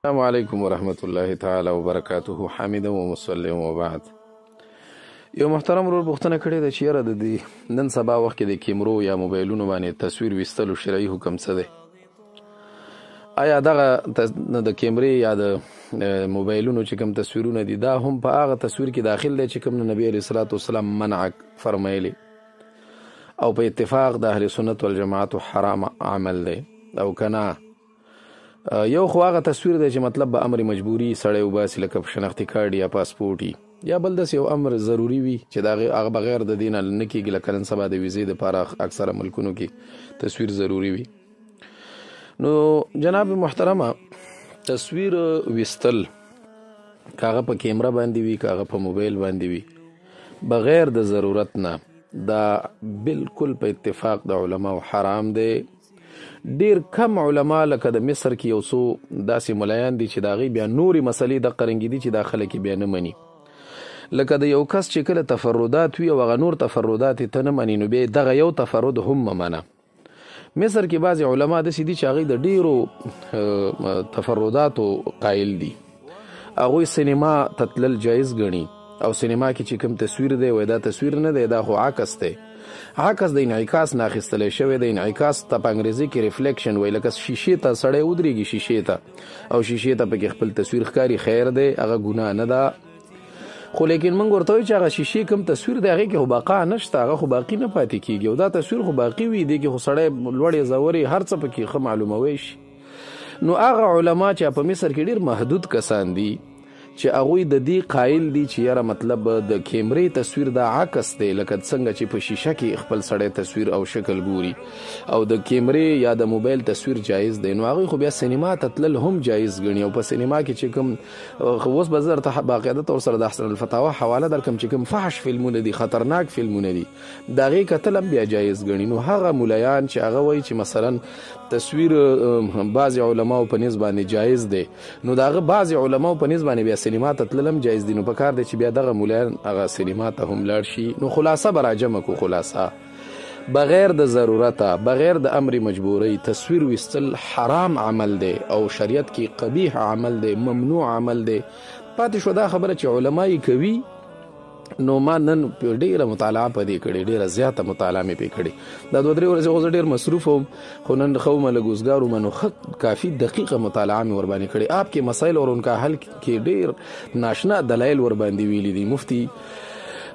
السلام علیکم ورحمت الله تعالی وبرکاته. حمیدا ومصلی وبعد. یو محترم ورور پوښتنه کړې ده چې یاره د دې نن سبا وخت کې د کیمرو یا موبایلونو باندې تصویر ویستلو شرعي حکم څه دی؟ آیا دغه د کیمرې یا د موبایلونو چې کوم تصویرونه دي دا هم په هغه تصویر کې داخل دی چې کوم نبی علیه الصلاة والسلام منع فرمایلی او په اتفاق د اهل سنت والجماعت حرام عمل دی او کنه؟ یو خو هغه تصویر دی چې مطلب به امر مجبوری سړی وباسي، لکه په شناختي کارت یا پاسپورټي یا بل داسې یو امر ضروري وي چې د هغه بغیر د دې نه نه کېږي، لکه نن سبا د ویزې دپاره اکثره ملکونو کې تصویر ضروري وي. نو جناب محترمه، تصویر ویستل که هغه په کیمره باندې وي که هغه په موبایل باندې وي بغیر د ضرورت نه، دا بالکل په اتفاق د علماو حرام دی. ډیر کم علما لکه د مصر کې یو څو داسې ملایان دي چې د هغې بیا نورې مسلې دقه رنګې دي چې دا خلک یې بیا نه مني. لکه د یو کس چې کله تفردات وي او هغه نور تفردات یې ته نه مني، نو بیا دغه یو تفرد هم مه منه. مصر کې بعضې علما داسې دي چې هغوی د ډیرو تفرداتو قایل دي. هغوی سینما ته تلل جایز ګڼي او سینما کې چې کوم تصویر دی وایي دا تصویر نه دی، دا خو عکس دی. عکس د انعکاس نه اخیستلی شوی دی. انعکاس ته په انګریزي کې reflection وایي. لکه شیشې ته سړی ودرېږي شیشې ته او شیشې ته پکې خپل تصویر ښکاري، خیر دی، هغه ګناه نه ده. خو لیکن موږ ورته وایو چې هغه شیشې کوم تصویر دی هغې کې خو بقا نشته، هغه خو باقي نه پاتې کېږي او دا تصویر خو باقي وي، دې کې خو سړی لوړې ځورې هر څه پکې ښه معلوموی شي. نو هغه علما چې په مصر کې ډېر محدود کسان دي چې هغوی د دې قایل دي چې یاره مطلب د کیمرې تصویر دا عکس دی، لکه څنګه چې په شیشه کې خپل سړی تصویر او شکل ګوري او د کیمرې یا د موبایل تصویر جایز دی، نو هغوی خو بیا سینما ته تلل هم جایز ګڼي. او په سینما کې چې کوم اوس به زه درته باقاعده طور سره د احسن الفتاوا حواله درکړم چې کوم فحش فلمونه دي، خطرناک فلمونه دي، د هغې کتل هم بیا جایز ګڼي. نو هغه ملایان چې هغه وایي چې مثلا تصویر بعضې علماو په نس باندې جایز دی، نو د هغه بعضې علماو په نس باندې بیا سینما ته تلل هم جایز دي. نو په کار دی چې بیا دغه ملایان هغه سینما ته هم لاړ شي. نو خلاصه به راجمع کړو. خلاصه بغیر د ضرورته، بغیر د امر مجبورۍ تصویر ویستل حرام عمل دی او شریعت کې قبیح عمل دی، ممنوع عمل دی. پاتې شو دا خبره چې علما یې کوي، نو ما نن ډېره مطالعه په دې کړې، ډېره زیاته مطالعه مې پرې کړې. دا دوه درې ورځې خو زه ډېر مصروف وم، خو نن ښه ومه لږ وزګار وم، نو ښه کافي دقیقه مطالعه مې ورباندې کړې. آپ کې مسایل اور ان کا حل کې ډېر ناشنا دلایل ورباندې ویلي دي. مفتي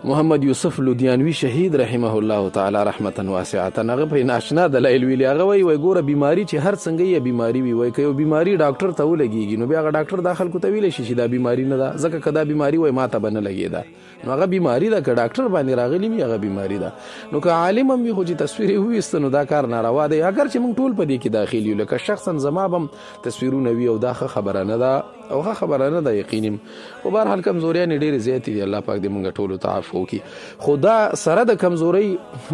محمد یوسف لودیانوي شهید رحمه الله تعالی رحمتا واسعه هغه په ناشنا دلایل ویلي. هغه وایي وایي ګوره بیماری چې هر څنګه یې بیماری وي، وایي که یو بیماری ډاکټر ته ولګېږي نو بیا هغه ډاکټر دا خلکو ته ویلی شي چې دا بیماری نه ده، ځکه که دا بیماری وایي ما ته به نه لګېده، نو هغه بیماری ده. که ډاکټر باندې راغلي وي هغه بیماری ده. نو که عالم هم وي خو چې تصویر یې وویسته نو دا کار ناروا دی، اګر چې موږ ټول په دې کې داخل یو. لکه شخصا زما به هم تصویرونه وي او دا ښه خبره نه ده او ښه خبره نه ده یقیني. خو بهرحال کمزوریانې ډېرې زیاتې دي، الله پاک دې موږ ټولو ته عفو وکړي. خو دا سره د کمزورۍ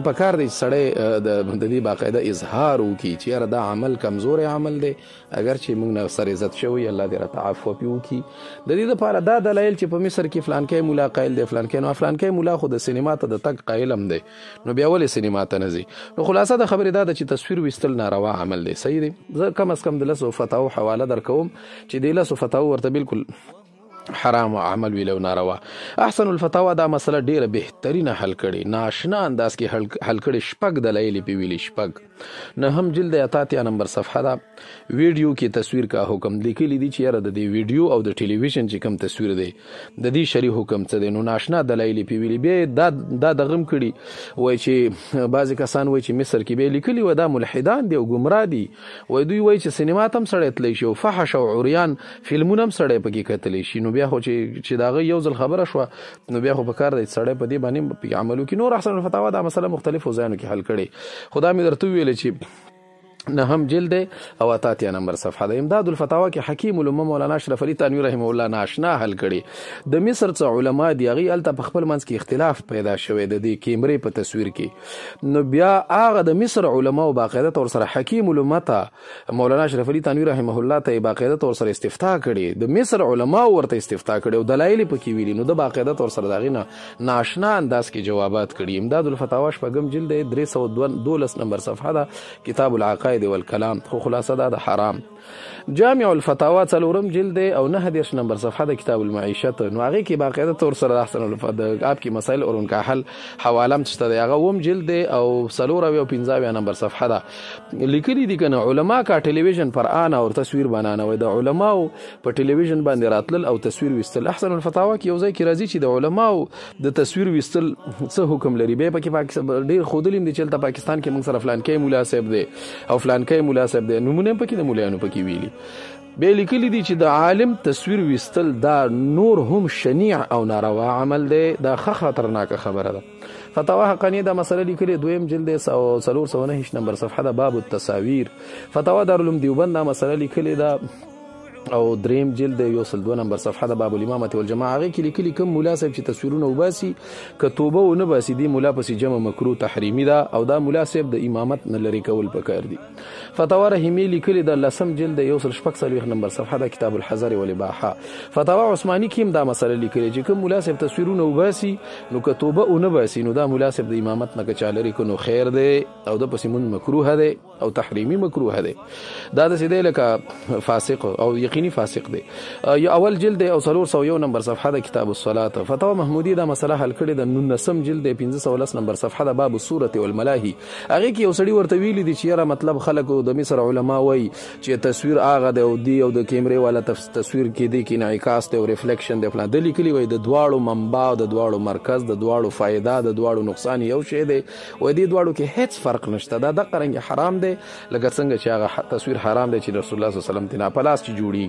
په کار دی چې سړی د دې باقاعده اظهار وکړي چې یاره دا عمل کمزوری عمل دی، اګر چې موږ نه سر عزت شوی، الله دې راته عفو پرې وکړي. د دې دپاره دا دلایل چې په مصر کې فلانکی ملا قایل دی، فلانکی، نو فلانکی ملا خو د سینما ته د تګ قایل هم دی، نو بیا ولې سینما ته نه ځي؟ نو خلاصه د خبرې دا ده چې تصویر ویستل ناروا عمل دی. صحیح دی. زه کم از کم د لسو فتاو حواله درکوم چې د لسو فتاو ورته بالکل حرام عمل ویل او ناروا. احسن الفتاوا دا مسله ډیره بهترینه حل کړې، ناشنا انداز کې حل کړې. شپږ دلایل یې پې ویلي، شپږ. نهم جلد 88 نمبر صفحه ده، ویډیو کې تصویر کا حکم لیکلي دي چې یاره د دې ویډیو او د ټلویزیون چې کوم تصویر دی د دې شرعي حکم څه دی. نو ناشنا دلایل یې پې ویلي. بیا دا دغه هم کړي، وایي چې بعضې کسان وایي چې مصر کې بیا لیکلي وایي دا ملحدان دي او ګمراه دي، وایي دوی وایي چې سینما ته هم سړی تللی شي او فحش او عریان فلمونه هم سړی پکې کتلی شي. نو بیا خو چې د هغه یو ځل خبره شوه نو بیا خو په کار دی چې سړی په دې باندې پکې عمل وکړي. نور احسن الفتاوا دا مسله مختلفو ځایونو کې حل کړې. خو دا مې درته وویل چې نهم جلد او 88 نمبر صفحه ده. امداد الفتاوا کې حکیم الامه مولانا اشرف علي تانوي رحمه الله ناشنا حل کړي. د مصر څه علما دي هغوی هلته په خپل منځ کې اختلاف پیدا شوی د دې کیمرې په تصویر کې. نو بیا هغه د مصر علما او باقاعده طور سره حکیم الامه ته مولانا اشرف علي تانوي رحمه الله ته یې باقاعده طور سره استفتاء کړې، د مصر علما ورته استفتاء کړې او دلایل یې پکې ویلي. نو د باقاعده طور سره د هغې نه ناشنا انداز کې جوابات کړي. امداد الفتاوا شپږم جلد دی، 312 نمبر صفحه ده، کتاب العقاید الفوائد والکلام. خو خلاصه دا د حرام. جامع الفتاوا څلورم جلد دی او 39 نمبر صفحه د کتاب المعیشت، نو هغې کې باقاعده طور سره د احسن الفد آپ کې مسایل اور ان کا حل حواله هم شته دی. هغه اووم جلد دی او 74 او 75 نمبر صفحه ده. لیکلي دي کنه علما کا ټلویزیون پر آنا اور تصویر بنانا، وای د علماو په ټلویزیون باندې راتلل او تصویر ویستل. احسن الفتاوا کې یو ځای کې راځي چې د علماو د تصویر ویستل څه حکم لري. بیا پکې پاکستان ډېر ښودلي هم دي چې هلته پاکستان کې موږ سره فلانکی ملا صاحب دی او فلانکی ملا صاحب دی، نومونه هم پکې د ملایانو پکې ویلي. بیا لیکلي دي چې د عالم تصویر ویستل دا نور هم شنیع او ناروا عمل دی، دا ښه خطرناکه خبره ده. فتاوا حقانیه دا مسله لیکلې، دویم جلد دی 409 نمبر صفحه ده، باب التصاویر. فتاوا دارالعلوم دیوبند دا مسله لیکلې ده او دریم جلد دی 102 نمبر صفحه ده، باب الامامة والجماعه. هغې کې لیکلي کوم ملا صاحب چې تصویرونه وباسي که توبه ونه باسي دې ملا پسې جمع مکروه تحریمي ده او دا ملا صاحب د امامت نه لرې کول پکار دي. فتاوا رحیمي لیکلې ده، لسم جلد دی 146 نمبر صفحه ده، کتاب الحذر والاباحه. فتاوا عثماني کې هم دا مسله لیکلې چې کوم ملا صاحب تصویرونه وباسي نو که توبه ونه باسي نو دا ملا صاحب د امامت نه که چا لرې کړو نو خیر دی او د پسې مونځ مکروه دی او تحریمي مکروه دی. دا داسې دی لکه فاسق او یقیني فاسق دی. یو اول جلد دی او 301 نمبر صفحه ده، کتاب الصلاة. فتاوا محمودی دا مسله حل کړې ده، 19 جلد دی 510 نمبر صفحه ده، باب الصورة والملاهي. هغې کې یو سړي ورته ویلي دي چې یاره مطلب خلکو د مصر علما وایي چې تصویر هغه دی او دی او د کیمرې والا تصویر کې دی کې انعکاس دی او reflection دی فلان. ده لیکلي وایي د دواړو منبع، د دواړو مرکز، د دواړو فایده، د دواړو نقصان یو شی دی، وایي دې دواړو کې هیڅ فرق نشته، دا دقه رنګ حرام دی لکه څنګه چې هغه تصویر حرام دی چې رسول الله صلی الله علیه وسلم تینا په لاس چې جوړیږي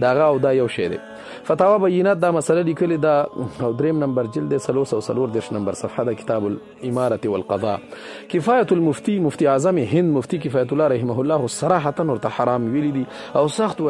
داغه او دا یو شی دی. فتاوا بینات دا مسله لیکلې ده او دریم نمبر جلد دی 334 نمبر صفحه ده، کتاب الامارة والقضاء. کفایت المفتی، مفتی اعظم هند مفتی کفایت الله رحمه الله صراحتا ورته حرام ویلي دي او سخت